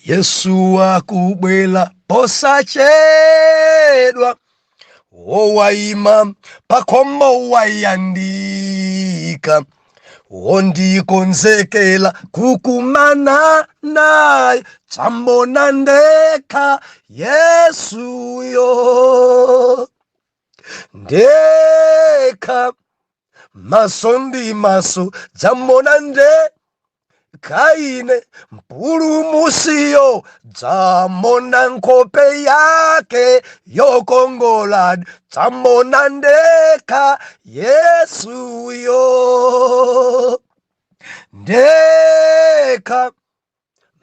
Yesu akubwela posachedwa, wowaima pakhomo wayandika, wondikonzekela kukumana naye, dzamona ndekha Yesuyo ndekha, maso ndi maso, dzamona ndekha ine Mpulumusiyo, dzamona nkhope yake yokongola, dzamona ndekha Yesuyo ndekha,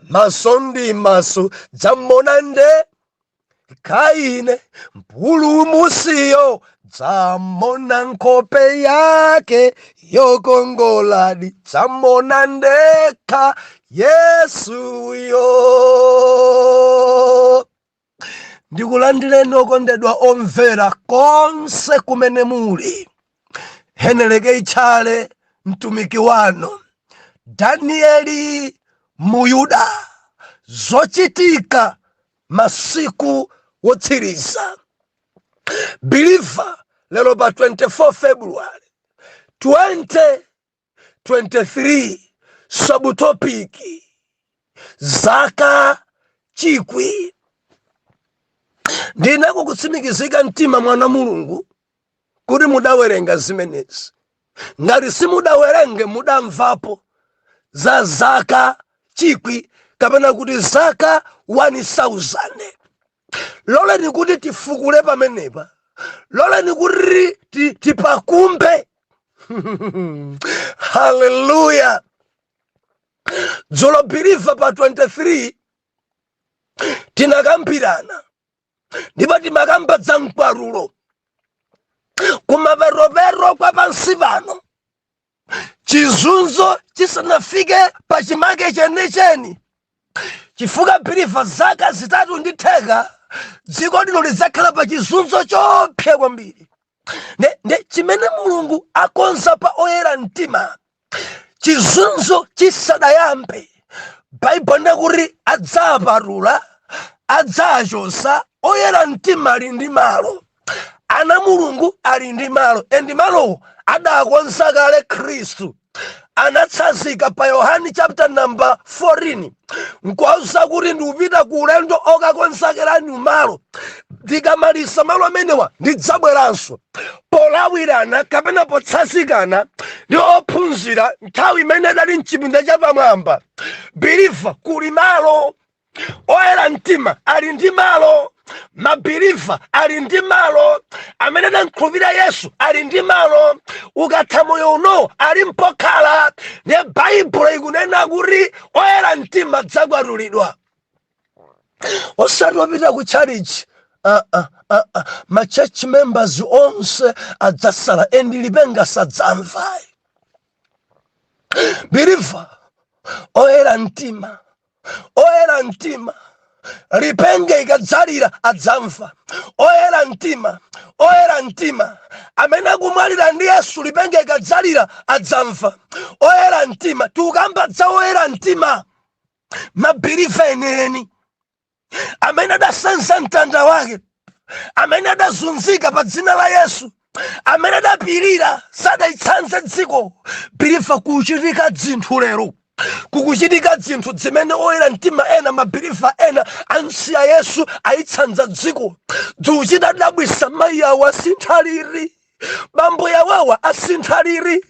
maso ndi maso, dzamona ndekha ine Mpulumusiyo, dzamona nkhope yake yokongoladi, dzamona ndekha Yesuyo. Ndikulandireni okondedwa omvera konse kumene muli. Heneleke Itchale mtumiki wanu Danieli Muyuda, zochitika masiku wotsiriza. Believer, lero pa 24 February 2023, subtopic zaka chikwi. Ndinako kutsimikizika mtima, mwana Mulungu, kuti mudawerenga zimenezi. Ngati simudawerenge, mudamvapo za zaka chikwi kapena kuti zaka 1000. Loleni kuti tifukule pamenepa, loleni kuti tipakumbe. Haleluya! Dzulo, believer, pa 23 tinakambirana ndipo timakamba za mkwalulo kumaperopero kwa pansi pano, chizunzo chisanafike pachimake chenicheni, chifukwa, believer, zaka 3.5 dziko lino lidzakhala pa chizunzo chopsa kwambiri. Nde chimene Mulungu akonza pa oyera mtima chizunzo chisadayambe, Baibulo ndikuti adzapatula, adzachosa. Oyera mtima ali ndi malo, ana Mulungu ali ndi malo, and malowo adakonza kale. Khristu anatsanzika pa Yohani chapter number 14 nkuwauza kuti ndikupita ku ulendo okakonzakerani malo, ndikamaliza malo amenewa ndidzabweranso. Polawirana kapena potsanzikana ndi ophunzira nthawi imene adali mchipinda chapamwamba, believer, kuli malo. Oyera mtima ali ndi malo, mabeliever ali ndi malo, amene adamkhulupirira Yesu ali ndi malo. Ukatha moyo uno ali mpokhala. Ndiye Baibulo ikunena kuti oyera mtima adzakwatulidwa, osati opita ku church. Ma church members onse adzasala and lipenga sadzamva. Believer, oyera mtima, oyera mtima lipenga ikadzalira adzamva. Oyera mtima, oyera mtima amene akumwalira ndi Yesu lipenga ikadzalira adzamva. Oyera mtima, tikukamba za oyera mtima, mabeliever enieni amene adasenza mtanda wake, amene adazunzika pa dzina la Yesu, amene adapirira, sadayitsanze dziko. Believer, kuchitika dzinthu lero, kukuchitika dzinthu zimene oyera mtima ena, mabeliever ena ansiya Yesu, ayitsanza dziko. Dzikuchita dabwisa: mayi awo asintha liri? Bambo yawawa asintha liri?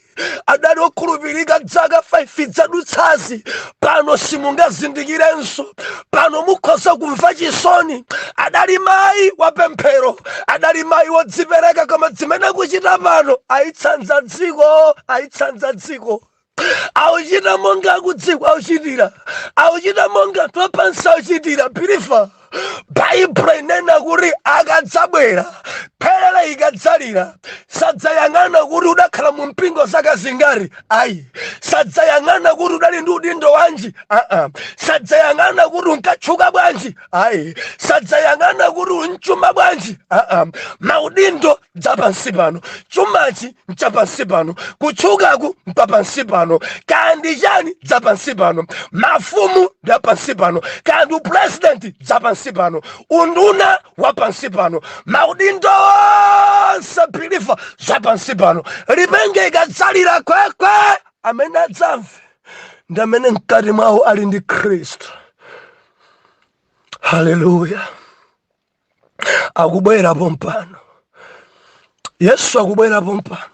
Adali okhulupirika dzaka 5 zadutsazi, pano simungazindikirenso. Pano mukhoza kumva chisoni. Adali mayi wapemphero, adali mayi wodzipereka, koma zimene kuchita pano ayitsanza dziko, ayitsanza dziko. Auchita monga akudziko auchitira, auchita monga anthu apansi auchitira. Believer, Baibulo inena kuti akadzabwera, phelele ikadzalira, sadzayang'ana kuti udakhala mu mpingo zaka zingati, ayi. Sadzayang'ana kuti udali ndi udindo wanji, aa. Sadzayang'ana kuti unkatchuka bwanji, ayi. Sadzayang'ana kuti unchuma bwanji, aa. Maudindo dzapansi pano, chumachi nchapansi pano, kutchukaku mpapansi pano, kandi chani dzapansi pano, mafumu ndapansi pano, kandi upresident dzapansi pano, unduna wapansi pano, maudindo onse, believer, zapansi pano. Lipenga ikadzalira kwekwe, amene adzamve ndi amene mkati mwawo ali ndi Khristu. Haleluya! Akubwera pompano Yesu, akubwera pompano.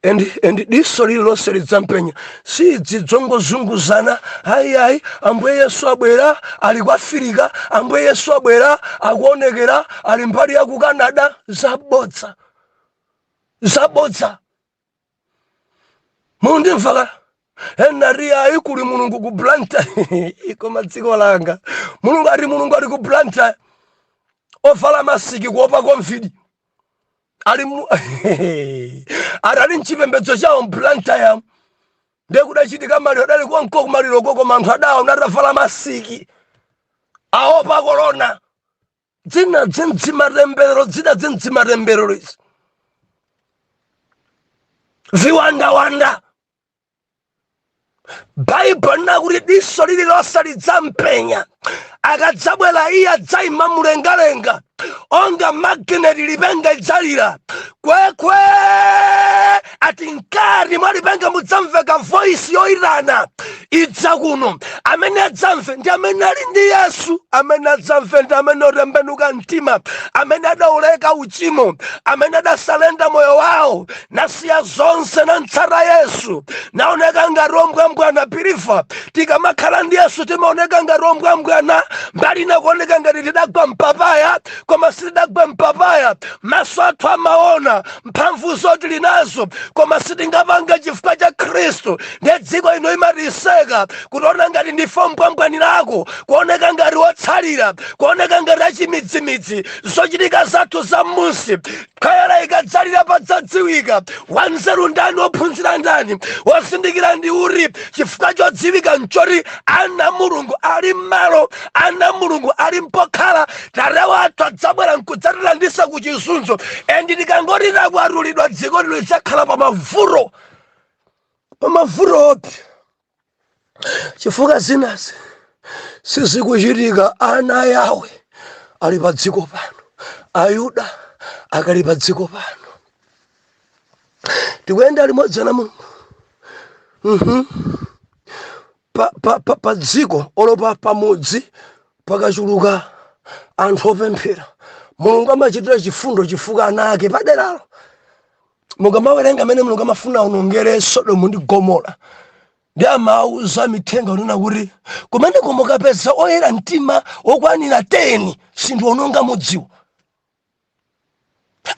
And diso lililonse lidzampenya. Sidzidzongozunguzana, ayi, ayi. Ambuye Yesu abwera, ali ku Afirika. Ambuye Yesu abwera, akuonekera, ali mbali ya ku Canada. Zabodza, zabodza. Mundimva? Enati ayi, kuli Mulungu ku Blantyre, koma dziko langa, Mulungu ati, Mulungu ali ku Blantyre, ovala masiki kuopa COVID, ali atali mchipembedzo chawo mBlantyre. Ndiye kudachitika maliro, adali konko kumaliro koko, anthu adawo atavala masiki, aopa korona. Dzina dzindzimatemberero, dzina dzindzimatemberero izi, viwandawanda. Baibulo linakuti diso lililonse lidzampenya akadzabwera iye. Adzayima mlengalenga onga magineti. Lipenga idzalira kwekwe, ati mkati mwa lipenga mudzamveka voice yoyitana, "Idza kuno." Amene adzamve ndi amene ali ndi Yesu. Amene adzamve ndi amene otembenuka mtima, amene adauleka uchimo, amene adasurrender moyo wawo, nasiya zonse, nantsata Yesu, naoneka ngati ombwambwana. Believer, tikamakhala ndi Yesu timaoneka ngati ombwambwana, mbali inakuoneka ngati tidagwa mpapaya, koma sitidagwa mpapaya. Maso athu amaona, mphamvu zoti nazo, koma sitingapanga chifukwa cha Khristu. Ndiye dziko ino imatiseka, kutiona ngati ndife ombwambwanirako, kuoneka ngati wotsalira, kuoneka ngati achimidzimidzi, zochitika zathu za m'munsi. Khayala ikadzalira padzadziwika wanzeru ndani, wophunzira ndani, wozindikira ndi uri. Chifukwa chodziwika nchoti ana Mulungu ali m'malo, ana Mulungu ali mpokhala. Tate wathu adzabwera nkudzatilandisa ku chizunzo. And tikangoti takwatulidwa, dziko lino lidzakhala pamavuto, pamavuto opi, chifukwa zinazi sizikuchitika. Ana yawe ali pa dziko pano, Ayuda akali pa dziko pano. Tikuyenda limodzi na Mulungu. Pa dziko olo pa pamudzi pakachuluka anthu opemphera, Mulungu amachitira chifundo chifukwa ana ake paderalo. Mukamawerenga amene Mulungu amafuna aonongere Sodomu ndi Gomora, ndi amauza mithenga kunena kuti kumeneko mukapeza oyera mtima okwanira 10, sindiononga mudziwo.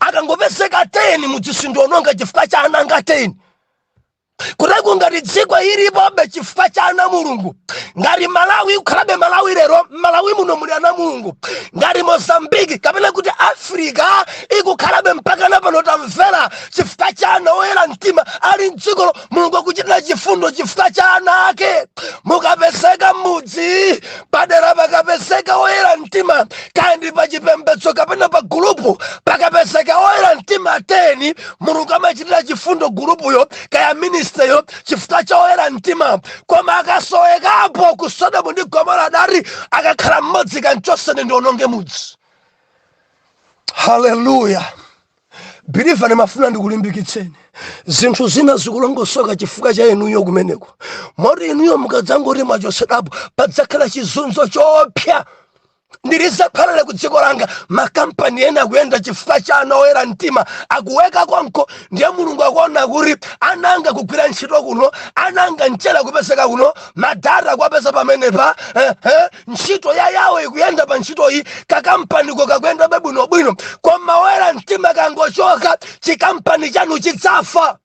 Akangopezeka 10, mudzi sindiononga chifukwa cha ananga 10. Kuteko ngati dziko ilipobe chifukwa cha ana Mulungu, ngati Malawi ikukhalabe Malawi lero, Malawi muno muli ana Mulungu. Ngati Mozambiki kapena kuti Afrika ikukhalabe mpaka napano, tamvera, chifukwa cha ana oyera mtima ali mdzikolo. Mulungu akuchitira chifundo chifukwa cha ana ake. Mukapezeka m'mudzi, padera pakapezeka oyera mtima, kandi pa chipembedzo kapena pa gulupu pakapezeka oyera mtima 10, Mulungu amachitira chifundo gulupuyo kaya ministryyo chifukwa cha oyera mtima. Koma akasowekapo, ku Sodomu ndi Gomora adati akakhala mmodzi, kanchosene ndiononge mudzi. Haleluya! Believer, ndimafuna ndikulimbikitseni. Zinthu zina zikulongosoka chifukwa cha inuyo kumeneko, moti inuyo mukadzangoti mwachosedwapo, padzakhala chizunzo choopsa. Ndilizakhalale ku dziko langa, makampani ena akuyenda chifukwa cha ana oyera mtima akuweka konko. Ndiye Mulungu akuona kuti ananga kugwira ntchito kuno, ananga mchere kupezeka kuno, madata kuwapeza pamenepa, ntchito ya yawo ikuyenda. Pa ntchito iyi kakampaniko kakuyendabe bwinobwino, koma oyera mtima kangochoka, chikampani chanu chidzafa.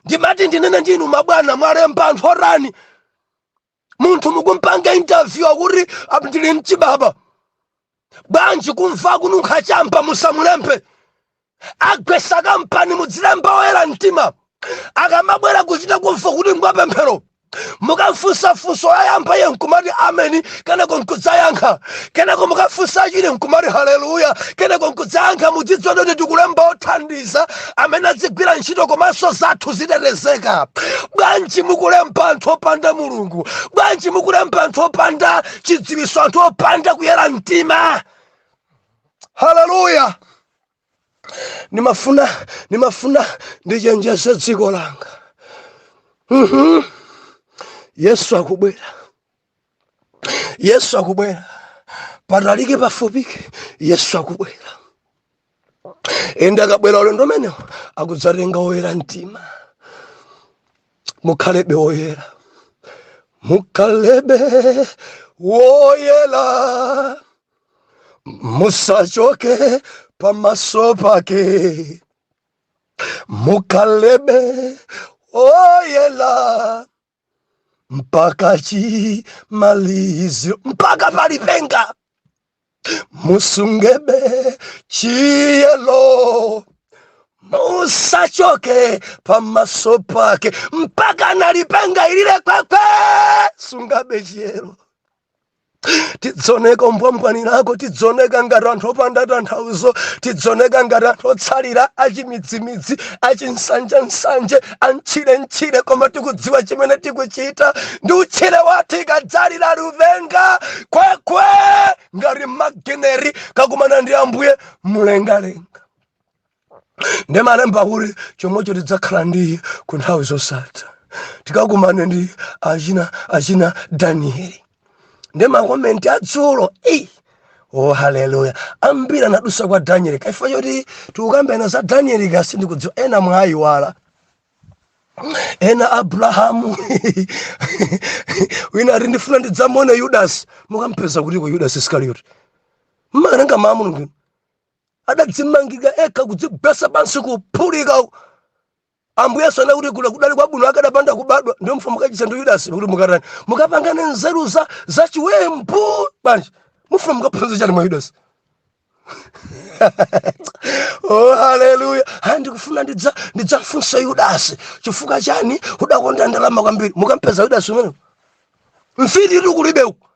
Ndimati ndinene ndinu mabwana, mwalemba anthu otani? Munthu mukumpanga interview akuti, "Ndili mchibaba." Bwanji kumva kununkha chamba musamulembe? Agwesa kampani, mudzilemba oyera mtima. Akamabwera kuchita kumva kuti ngwapemphero, mukamfunsa funso yayamba iye nkumati ameni, kenako nkudzayankha, kenako mukafunsa achiri nkumati haleluya, kenako nkudzayankha. Mudzidziwa kuti tikulemba othandiza amene adzigwira ntchito komanso zathu zitetezeka. Bwanji mukulemba anthu opanda Mulungu? Bwanji mukulemba anthu opanda chidziwitso, anthu opanda kuyera mtima? Haleluya! Nimafuna ndichenjeze dziko langa. Yesu akubwera, Yesu akubwera, patalike pafupike, Yesu akubwera. Ende akabwera ulendo umenewo akudzatenga oyera mtima. Mukhalebe oyera, mukhalebe woyera, musachoke pamaso pake, mukhalebe oyera mpaka chimaliziro, mpaka palipenga, musungebe chiyelo, musachoke pamaso pake mpaka nalipenga ilile kwekwe. Sungabe chiyelo. Tidzoneka umbwambwanirako, tidzoneka ngati anthu opanda tanthauzo, tidzoneka ngati anthu otsalira achimidzimidzi, achinsanjansanje, amtchiremtchire, koma tikudziwa chimene tikuchita ndi utchire wathu. Ikadzalira lipenga kwekwe ngati mageneri, kakumana ndi Ambuye mlengalenga. Ndi malemba kuti chomwecho tidzakhala ndi ku nthawi zosatha, tikakumane ndi achina Danieli. Ndi ma comment adzulo, ei, oh haleluya, ambiri anadusa kwa Danieli. Kaifa choti tikukambena za Danieli kasi ndikudziwa ena mwayiwala, ena Abrahamu, wina ati ndifuna ndidzamuone Yudasi. Mukampeza kutiko Yudasi Iskarioti? Mmawerenga mawu a Mulungu, adadzimangika ekha kudzigwesa pansi kuphulika. Ambuye Yesu anakuti kula kudali kwabwino akadapanda kubadwa. Ndiyo mfumu mukachitsa ndi Yudasi kuti mukatani? Mukapangane nzeru za chiwembu bwanji? Mufuna mukaphunzitsa chani mwa Yudasi? Oh haleluya! Ha, ndikufuna ndidzafunsa Yudasi chifukwa chani udakonda ndalama kwambiri. Mukampeza Yudasi umene mfiti itu kulibe uku,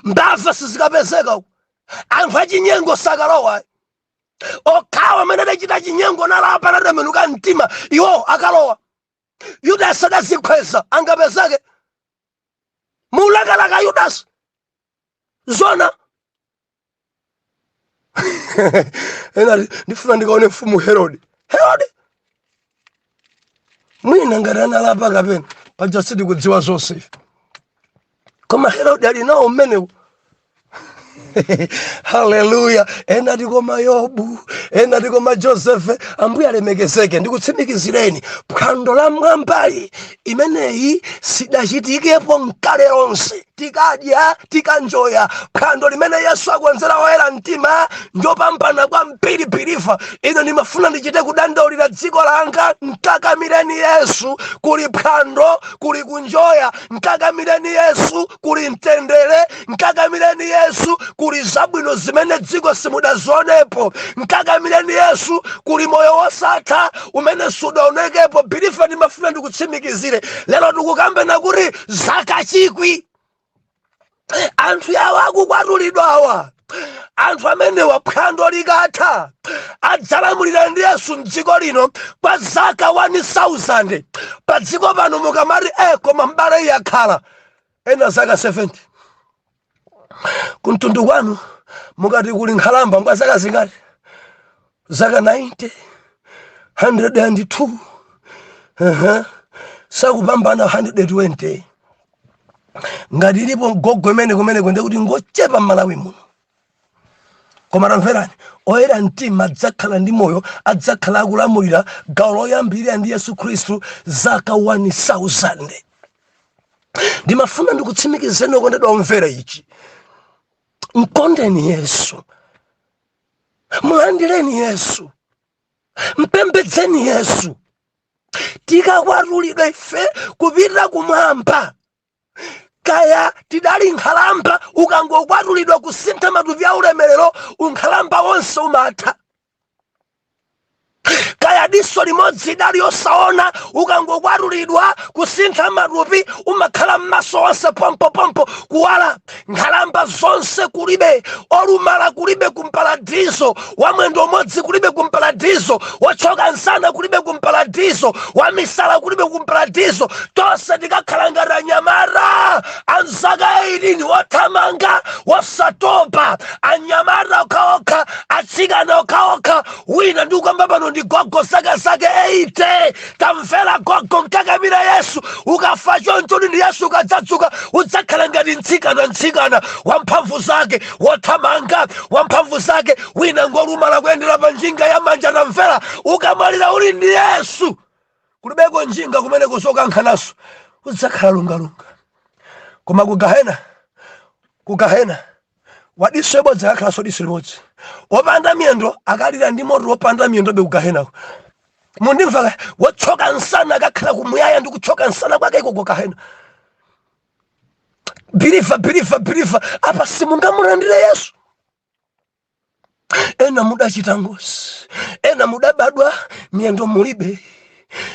mbava sizikapezeka uku, anthu achinyengo sakalowa. Okhawa amene adachita chinyengo nalapa, natembenuka mtima, iwo akalowa. Yudasi adazikhweza, angapezeke mulakalaka Yudasi zona? Ena ndifuna ndikaone mfumu Herode. Herode mwina ngati analapa kapena paja sitikudziwa zonse ife, koma Herode ali nawo mmenewu. Haleluya! Ena tikoma Yobu, ena tikoma Josefe. Ambuye alemekezeke. Ndikutsimikizireni, phwando la mwambali imeneyi sidachitikepo mkale lonse. Tikadya, tikanjoya, phwando limene Yesu akonzera oyera mtima ndopambana kwambiri. Believer, ine ndimafuna ndichite kudandaulira dziko langa: mkakamireni Yesu, kuli phwando, kuli kunjoya. Mkakamireni Yesu, kuli mtendere. Mkakamireni Yesu, kuli zabwino zimene dziko simudazionepo. Mkakamireni Yesu, kuli moyo wosatha umene sudaonekepo. Believer, ndimafuna ndikutsimikizire lero, tikukambena kuti zaka 1000, anthu yawo akukwatulidwawa, anthu amenewa phwando likatha adzalamulira ndi Yesu mdziko lino kwa zaka 1000 pa dziko pano. Mukamati koma mbale yakhala ena zaka 70 kumtundu kwanu, mukati kuli nkhalamba ngwa zaka zingati? Zaka 90, 102, sakupambana 120. Ngati ilipo gogo imene kumeneko, ndekuti ngochepa m'Malawi muno. Koma tamverani, oyera mtima adzakhala ndi moyo, adzakhala akulamulira gawo loyambirira ndi Yesu Khristu zaka 1000. Ndimafuna ndikutsimikizeni, okondedwa omvera, ichi: mkondeni Yesu, mulandireni Yesu, mpembedzeni Yesu. Tikakwatulidwa ife kupita kumwamba, Kaya tidali nkhalamba, ukangokwatulidwa kusintha matupi a ulemerero, unkhalamba wonse umatha. Kaya diso limodzi idali yosaona, ukangokwatulidwa kusintha matupi, umakhala m'maso onse pompopompo kuwala. Nkhalamba zonse kulibe, olumala kulibe kumparadizo, wamwendo umodzi kulibe kumparadizo, wochoka nsana kulibe kumparadizo, wamisala kulibe kumparadizo. Tonse tikakhala ngati anyamata anzaka 18, wothamanga wosatopa, anyamata okhaokha, atsikana okhaokha. Wina ndikukamba pano ndi gogo, zaka zake 80. Tamvera gogo, nkakamira Yesu. Ukafa choncho ndi Yesu, ukadzadzuka udzakhala ngati mtsikana, mtsikana wamphamvu zake, wothamanga wamphamvu zake. Wina ngolumala, kuyendera pa njinga ya manja. Tamvera, ukamwalira uli ndi Yesu, kulibeko njinga kumene kuzokankhanaso, udzakhala lungalunga. Koma kugahena, kugahena, wadiso ibodzi akakhalanso diso limodzi, wopanda miyendo akalira ndi moto wopanda miyendo be kugahenako. Mundimva? Wotchoka nsana akakhala kumuyaya ndi kutchoka nsana kwake iko kugahena. Believer, believer, believer, apa simungamulandire Yesu. Ena mudachita ngozi, ena mudabadwa miyendo mulibe,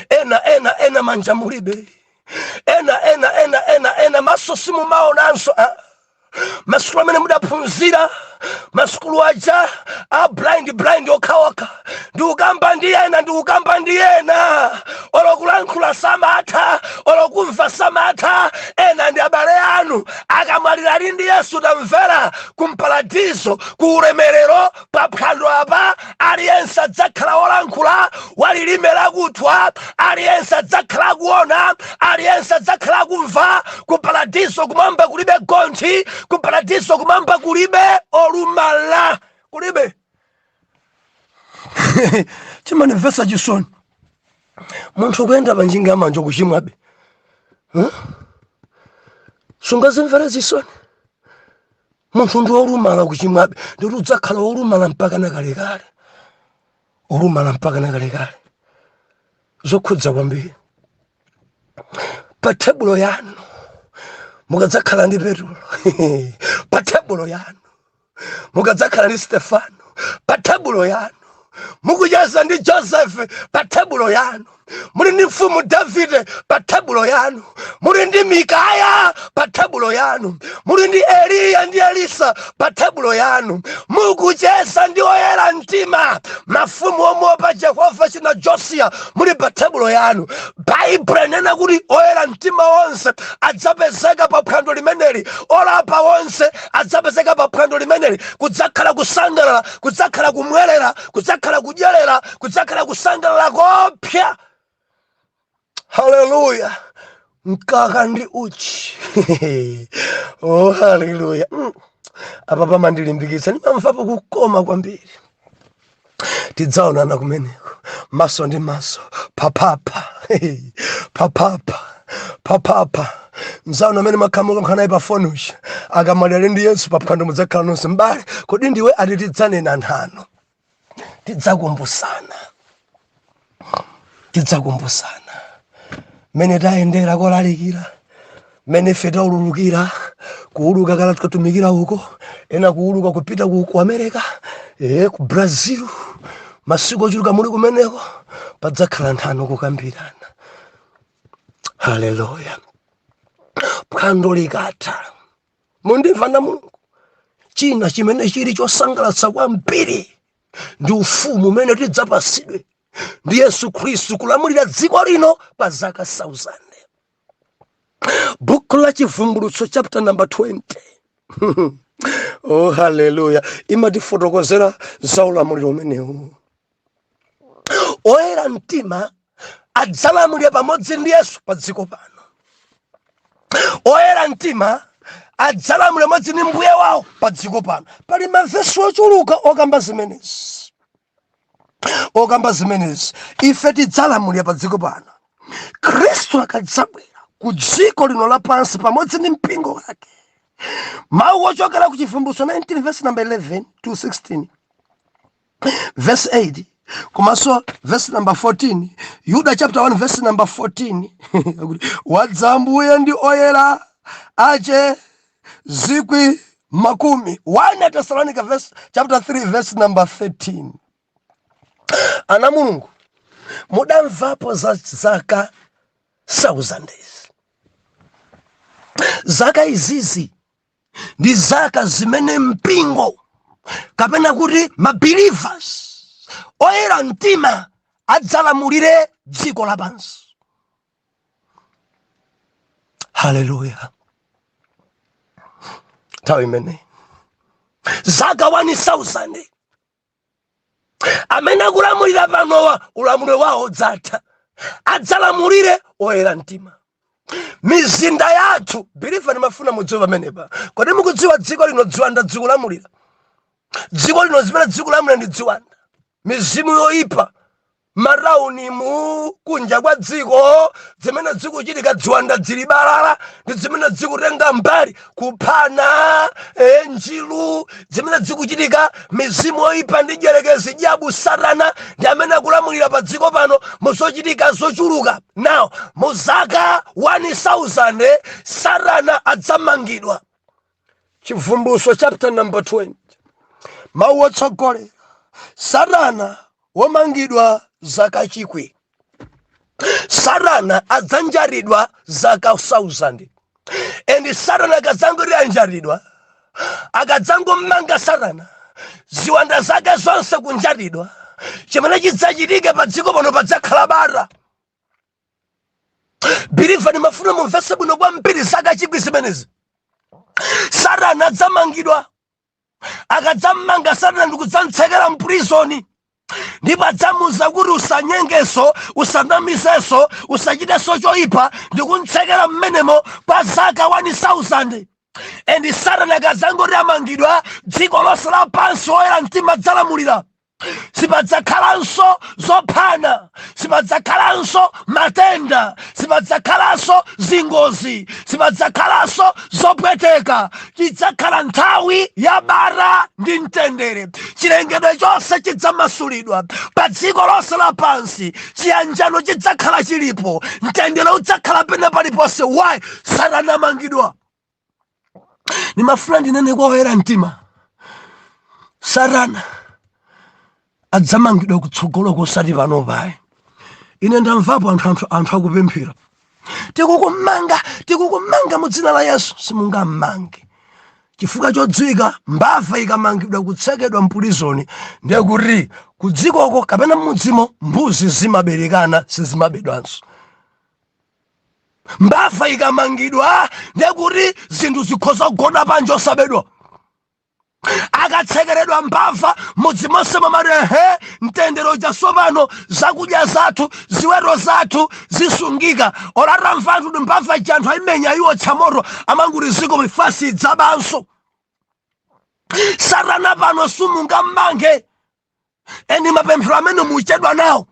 ena ena ena manja mulibe, ena ena ena ena ena maso simumaonanso. Ah. Masukulu amene mudaphunzira, masukulu aja a blind, blind okhaokha. Ndikukamba ndi ena, ndikukamba ndi ena olokulankhula samatha, olokumva samatha. Ena ndi abale anu, akamwalira ali ndi Yesu, tamvera, kumparadizo, ku ulemerero, paphwando apa, aliyense adzakhala wolankhula, walilime lakuthwa, aliyense adzakhala akuona, aliyense adzakhala akumva. Ku paradiso kumwamba kulibe gonthi, ku paradiso kumwamba kulibe olumala, kulibe. Chimanimvetsa chisoni munthu kuyenda pa njinga yamanja kuchimwabe, huh? Sungazimvere chisoni munthu ndi wolumala kuchimwabe, ndikuti udzakhala wolumala mpaka nakalekale, olumala mpaka nakalekale. Zokhudza kwambiri. Pa tebulo yanu mukadzakhala ndi Petro, pa tebulo yanu mukadzakhala ndi Stefano, pa tebulo yanu mukucheza ndi Joseph, pa tebulo yanu muli ndi Mfumu Davide, pa tebulo yanu muli ndi Mikaya, pa tebulo yanu muli ndi Eliya ndi Elisa, pa tebulo yanu mukucheza ndi oyera mtima, mafumu omuopa Jehova, china Josiya, muli pa tebulo yanu. Baibulo inena kuti oyera mtima onse adzapezeka pa phwando limeneli, olapa onse adzapezeka pa phwando limeneli. Kudzakhala kusangalala, kudzakhala kumwerera, kudzakhala kudyerera, kudzakhala kusangalala kopya. Haleluya! Mkaka ndi uchi. Oh, haleluya! Apa pamandilimbikitsa, ndimamvapo kukoma kwambiri. Tidzaonana kumeneko maso ndi maso, paphapha paphapha paphapha. Mzawo amene makhamuka naye pa foni uja, akamwalira ali ndi Yesu, paphwando mudzakhala nonse. Mbale, kodi ndiwe ati? Tidzanena nthano, tidzakumbusana, tidzakumbusana mmene tayendera kolalikira, mmene ife taululukira, kuuluka kala tikatumikira uko, ena kuuluka kupita ku America, ku Brazil, masiku ochuluka muli kumeneko. Padzakhala nthano, kukambirana. Haleluya! Phwando likatha, mundimva na Mulungu, china chimene chili chosangalatsa kwambiri ndi ufumu umene tidzapasidwe ndi Yesu Khristu kulamulira dziko lino pa zaka 1000. Buku la Chivumbulutso chapter number 20, oh haleluya, imatifotokozera za ulamuliro umenewu. Oyera mtima adzalamulira pamodzi ndi Yesu pa dziko pano. Oyera mtima adzalamulira pamodzi ndi mbuye wawo pa dziko pano. Pali mavesi ochuluka okamba zimenezi, okamba zimenezi. Ife tidzalamulira pa dziko pano Khristu akadzabwera ku dziko lino lapansi pamodzi ndi mpingo wake. Mawu ochokera ku Chivumbulutso 19 verse number 11 to 16, verse 8, komanso verse number 14, Yuda chapter 1 verse number 14, akuti, "Wadza Ambuye ndi oyera ache 10,000. 1 Tesalonica verse, chapter 3 verse number 13. Ana Mulungu, mudamvapo za zaka 1000 izi. Zaka izizi ndi zaka zimene mpingo, kapena kuti mabelievers oyera mtima, adzalamulire dziko lapansi. Haleluya! Nthawi imeneyi, zaka 1000, amene akulamulira panowa ulamuliro wawo udzatha, adzalamulire oyera mtima. Mizinda yathu, believer, ndimafuna mudziwe pamenepa. Kodi mukudziwa dziko lino ziwanda zikulamulira? Dziko lino zimene zikulamulira ndi ziwanda, mizimu yoyipa. Mataunimu, kunja kwa dziko, zimene zikuchitika, ziwanda zili balala, ndi zimene zikutenga mbali kuphana, njilu zimene zikuchitika. Mizimu yoyipa ndi dyerekezi, dyabu, Satana ndi amene akulamulira pa dziko pano muzochitika zochuluka. Now, mu zaka 1000 Satana adzamangidwa. Chivumbulutso chapter number 20, mawu otsogolera: Satana womangidwa zaka 1000. Satana adzanjaridwa zaka 1000. And Satana akadzangoti anjaridwa, akadzangomanga Satana, ziwanda zake zonse kunjaridwa, chimene chidzachitike pa dziko pano, padzakhala bata. Believer, ndimafuna mumvetse bwino kwambiri. Zaka 1000 zimenezi Satana adzamangidwa. Akadzammanga Satana ndikudzamtsekera mprizoni, ndipo adzamuza kuti usanyengeso, usanamizenso, usachitenso choyipa, ndikumtsekera mmenemo kwa zaka 1000. And Satana akadzangoti amangidwa, dziko lonse lapansi oyera mtima adzalamulira. Sipadzakhalanso zophana, sipadzakhalanso matenda, sipadzakhalanso zingozi, sipadzakhalanso zopweteka. Chidzakhala nthawi ya bata ndi mtendere. Chilengedwe chonse chidzamasulidwa pa dziko lonse lapansi. Chiyanjano chidzakhala chilipo, mtendere udzakhala pena paliponse. Why? Satana amangidwa. Nimafuna ndinene kwa oyera mtima, Satana adzamangidwa kutsogolo, kosati panopayi. Ine ndamvapo anthu akupemphera, "Tikukumanga, tikukumanga mu dzina la Yesu." Simungammange, chifukwa chodziwika, mbava ikamangidwa, kutsekedwa mpulizoni, ndiye kuti kudzikoko kapena mmudzimo mbuzi zimaberekana, sizimabedwanso. Mbava ikamangidwa, ndiye kuti zinthu zikhoza kugona panja osabedwa. Akatsekeredwa mbava, mudzi monse mamati, "Ehe, mtendere chatsopano, zakudya zathu, ziweto zathu zisungika." Olatamva anthu kuti mbava ija anthu ayimenya, iwotcha moto, amanguti ziko mifasi idzabanso. Satana pano simungammange. Eni mapemphero amene muchedwa nawo,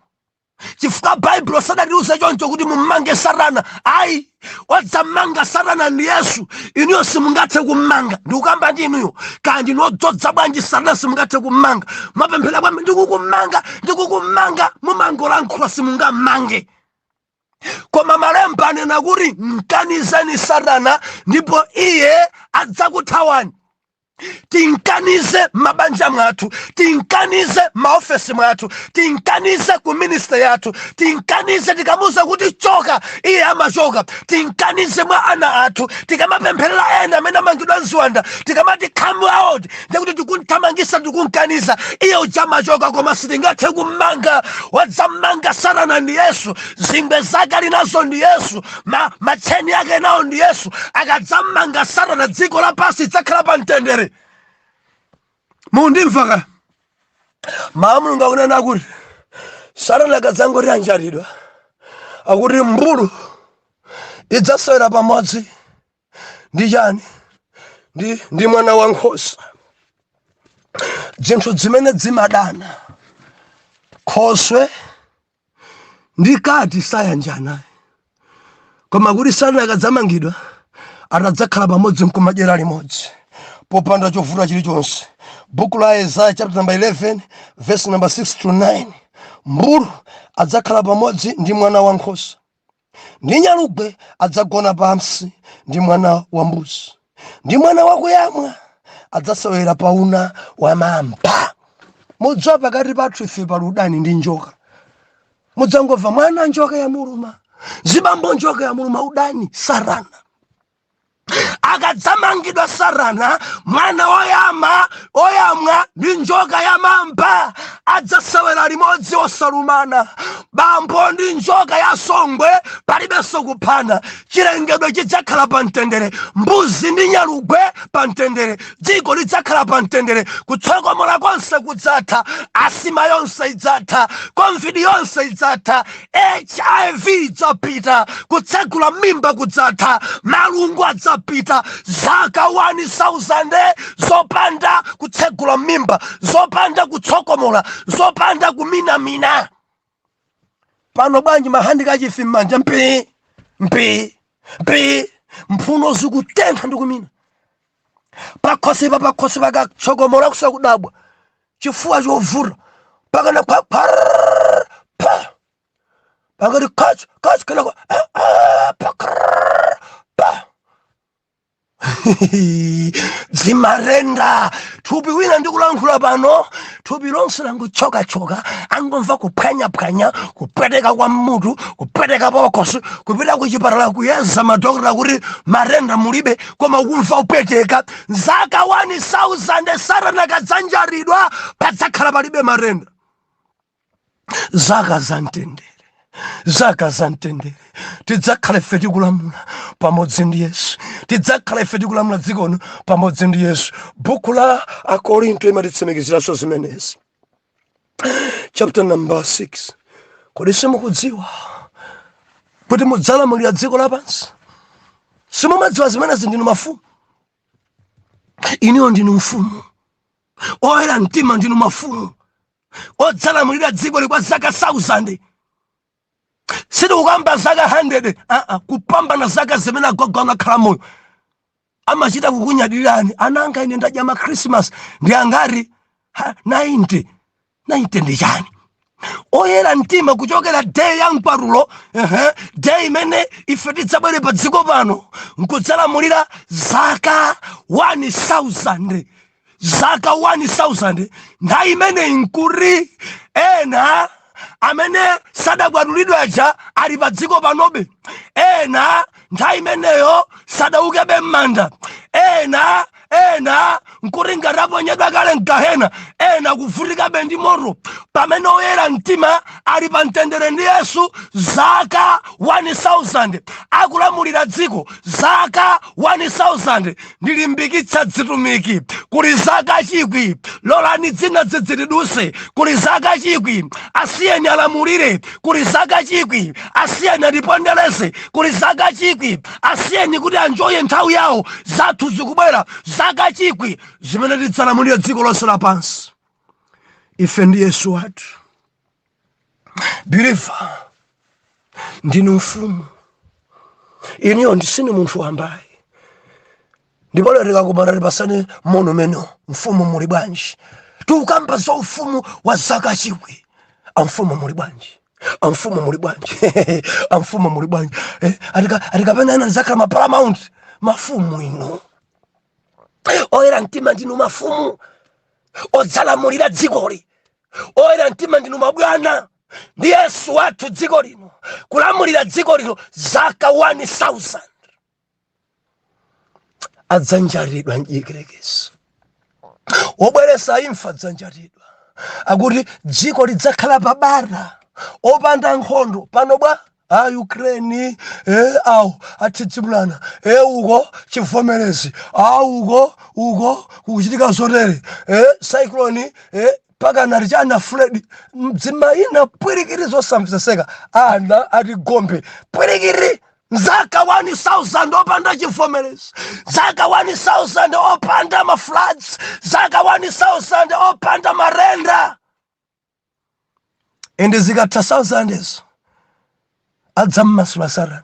chifukwa Baibulo sadatiuze choncho kuti mummange Satana, ayi. Wadzamanga Satana ndi Yesu. Inuyo simungathe kummanga. Ndikukamba ndi inuyo, kandi nodzodza bwanji, Satana simungathe kummanga. Mapemphero kwambi, "Ndikukumanga, ndikukumanga," mumangolankhula, simungammange. Koma malemba anena kuti mkanizeni Satana ndipo iye adzakuthawani. Tinkanize mabanja mwathu, tinkanize maofesi mwathu, tinkanize ku ministry yathu, tinkanize. Tikamuza kuti choka, iye amachoka. Tinkanize mwa ana athu. Tikamapempherera ena amene amangidwa mziwanda, tikamati "Come out," ndikuti tikunthamangisa, tikunkaniza, iye uja amachoka. Koma sitingathe kummanga. Wadzamanga Satana ndi Yesu. Zingwe zake ali nazo ndi Yesu, matcheni ake nawo ndi Yesu. Akadzamanga Satana, dziko lapansi lidzakhala pa mtendere. Mundimva ka? Mawu Mulungu akunena kuti Satana akadzangoti anjatidwa, akuti mbulu idzasewera pamodzi ndi chani? Ndi mwana wa nkhosa. Zinthu zimene zimadana, khoswe ndi kati, sayanjana. Koma kuti Satana akadzamangidwa, atadzakhala pamodzi nkumadyera limodzi popanda chovuta chilichonse. Buku la Isaiah chapter number 11 verse number 6 to 9: mbulu adzakhala pamodzi ndi mwana wankhosa. Ndi nyalugwe adzagona pansi ndi mwana wa mbuzi, ndi mwana wakuyamwa adzasewera pauna wa mamba. Mudziwa, pakati pathu ife pali udani ndi njoka. Mudzangomva mwana njoka ya muluma, zibambo njoka ya muluma, udani. Satana akadzamangidwa, Satana, mwana woyama oyamwa ndi njoka ya mamba adzasewera limodzi osalumana. Bambo ndi njoka ya songwe palibenso kuphana. Chilengedwe chidzakhala pa mtendere, mbuzi ndi nyalugwe pa mtendere, dziko lidzakhala pa mtendere. Kutsokomola konse kudzatha, asima yonse idzatha, COVID yonse idzatha, HIV idzapita, kutsegula mimba kudzatha, malungo adzapita. Zaka 1000 zopanda kutsegula mimba, zopanda kutsokomola, zopanda kuminamina. Pano bwanji mahandikachifi m'manja, mpi mpi mpi, mphuno zikutentha ndi kumina, pakhosipa pakhosi pakatsokomola kusakudabwa, chifuwa chovuta pakana pa pa pakati kachi kachi kenako pa krrr, pa zimarenda thupi. Wina ndikulankhula pano thupi lonse langochokachoka, angomva kuphwanyaphwanya, kupweteka kwa mutu, kupweteka pakhosi. Kupita kuchipatala kuyeza, madokotala kuti matenda mulibe, koma kumva kupweteka. Zaka 1000 Satana kadzanjaridwa, padzakhala palibe matenda. Zaka za mtendere, zaka za mtendere. Tidzakhala ife tikulamula pamodzi ndi Yesu, tidzakhala ife tikulamula dzikono pamodzi ndi Yesu. Buku la Akorinto imatitsimikiziranso zimenezi, chapter number 6. Kodi simukudziwa kuti mudzalamulira dziko lapansi? Simumadziwa zimenezi? Ndinu mafumu iniyo, ndinu mfumu. Oyera mtima ndinu mafumu odzalamulira dziko kwa zaka 1000. Sitikukamba zaka 100, aa, kupambana zaka zimene agogo anakhala moyo. Amachita kukunyadirani, ananga ine ndadya ma Christmas ndi angati? 90. 90 ndi chani? Oyera mtima kuchokera day ya mkwatulo, day imene ife tidzabwere pa dziko pano nkudzalamulira zaka 1000, zaka 1000, nthawi imene nkuri ena amene sadakwatulidwe aja ali pa dziko panobe, ena nthawi imeneyo sadaukebe m'manda, ena nkuti ngati aponyedwa kale mgahena, ena kuvutikabe ndi moto, pamene oyera mtima ali pa mtendere ndi Yesu zaka 1000, akulamulira dziko zaka 1000. Ndilimbikitsa dzitumiki kuli zaka 1000. Lolani dzina dzidzitiduse. Kuli zaka 1000, asiyeni alamulire. Kuli zaka 1000, asiyeni atipondereze. Kuli zaka 1000, asiyeni kuti anjoye nthawi yawo. Zathu zikubwera, zaka 1000 zimene tidzalamulira dziko lonse lapansi ife ndi Yesu wathu. Believer, ndinu mfumu iniyo, ndisini munthu wambayi. Ndipo lero tikakumana tipasane moni umene, "Mfumu muli bwanji?" Tikukamba za ufumu wa zaka 1000. "Amfumu muli bwanji? Amfumu muli bwanji? Amfumu muli bwanji?" Atikapena ena zakhala ma paramount. Mafumu inu oyera mtima ndinu mafumu odzalamulira dzikoli. Oyera mtima ndinu mabwana ndi Yesu wathu dziko lino, kulamulira dziko lino zaka 1000. Adzanjaridwa mdierekezi wobweresa imfa, adzanjaridwa. Akuti dziko lidzakhala pabata, opanda nkhondo. Pano bwa a Ukraine, awo athidzimulana, uko chivomerezi, a uko uko kukuchitika zotere, cyclone, paka nati chana Freddy, mdzimayina pwirikiri zosamveseseka, ana ati gombe pwirikiri. Zaka 1000 opanda chivomerezi, zaka 1000 opanda ma floods, zaka 1000 opanda marenda. Ende zikatha 1000 izo, adzammasula Satana.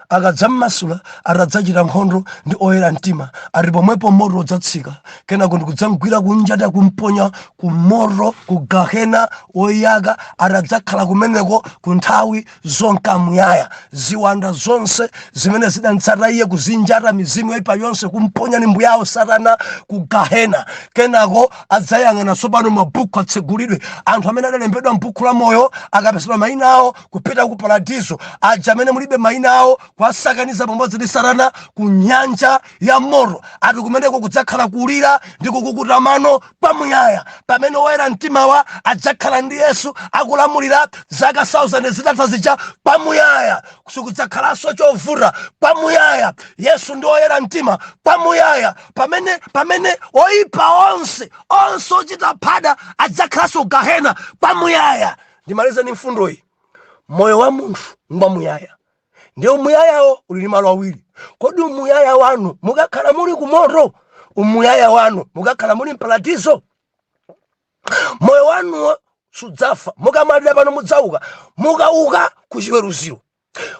Akadzammasula, atadzachita nkhondo ndi oyera mtima, ati pomwepo moto udzatsika, kenako ndikudzamgwira kunjata, kumponya ku moto, ku gahena woyaka. Atadzakhala kumeneko ku nthawi zonka muyaya. Ziwanda zonse zimene zidantsata iye, kuzinjata, mizimu yoyipa yonse, kumponya ni mbuyawo Satana ku gahena. Kenako adzayang'ana tsopano, mabuku atsegulidwe. Anthu amene adalembedwa m'buku la moyo, akapezedwa mayina awo, kupita ku paradiso. Aja amene mulibe mayina awo, kuwasakaniza pamodzi ndi Satana ku nyanja ya moto. Ati kumeneko kudzakhala kulira ndi kukukuta mano kwamuyaya, pamene woyera mtimawa adzakhala ndi Yesu akulamulira zaka 1000 zitatha zija kwamuyaya. Sikudzakhalanso chovuta kwamuyaya, Yesu ndi oyera mtima kwamuyaya, pamene oyipa onse, onse ochita phada, adzakhalanso gahena kwamuyaya. Ndimalize ndi mfundoyi. Moyo wa munthu ngwamuyaya, ndiye umuyayawo uli ndi malo awiri. Kodi umuyaya wanu mukakhala muli kumoto? Umuyaya wanu mukakhala muli mparadiso? Moyo wanuwo sudzafa. Mukamalira pano, mudzauka. Mukauka ku chiweruziro,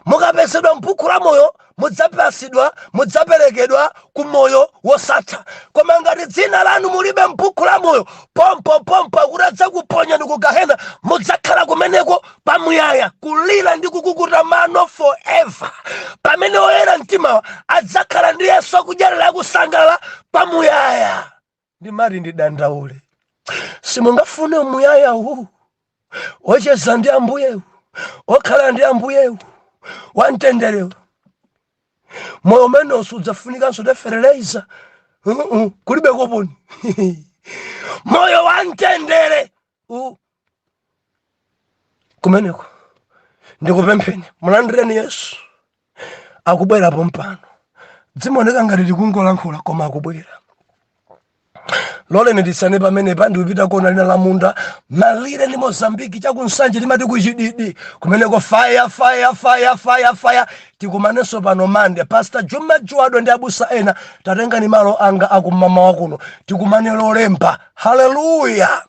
mukapezedwa m'buku la moyo, mudzapasidwa, mudzaperekedwa ku moyo wosatha. Koma ngati dzina lanu mulibe m'buku la moyo, pompo pompo akuti adzakuponyani ku gahena. Mudzakhala kumeneko pamuyaya, kulira ndi kukukuta mano forever, pamene oyera mtimawa adzakhala ndi Yesu akudyerera, akusangalala pamuyaya. Ndimati ndidandaule, simungafune umuyaya uwu, ocheza ndi Ambuyewu, okhala ndi Ambuyewu, wamtenderewu? Moyo umenewo sudzafunikanso te fertilizer. Kulibe koponi, moyo wamtendere kumeneko. Ndikupempheni, mulandireni Yesu, akubwera pompano. Dzimaoneka ngati tikungolankhula, koma akubwera. Loleni tisane pamenepa. Ndikupita kona lina la munda, malire ndi Mozambiki, chakunsanje, timati kuchididi kumeneko. Fire, fire, fire, fire, fire! Tikumanenso pano Mande. Pastor Juma Juwado ndi abusa ena, tatengani malo anga akumamawa kuno. Tikumane Lolemba. Haleluya!